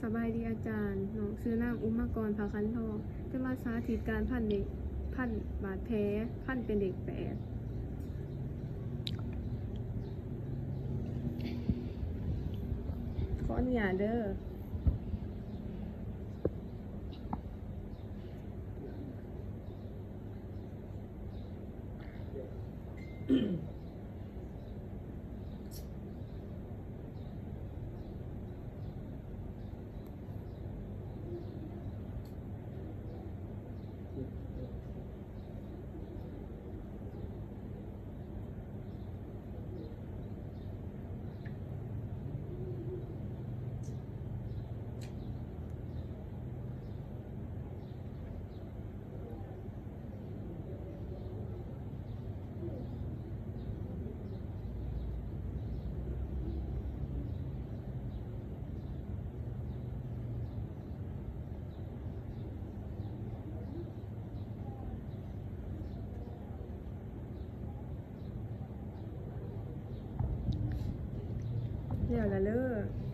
ສະບາຍດີອາຈານ, ນ້ອງຊື່ນາງອຸມມາກອນ ພາຄັນທອງ, ຈະມາສາທິດການພັນເລກ, ພັນບາດແຜ, ພັນເປັນເລກແປດ. ຂໍອະນຸຍາດເດີ. ແລ້ວລະເລີ.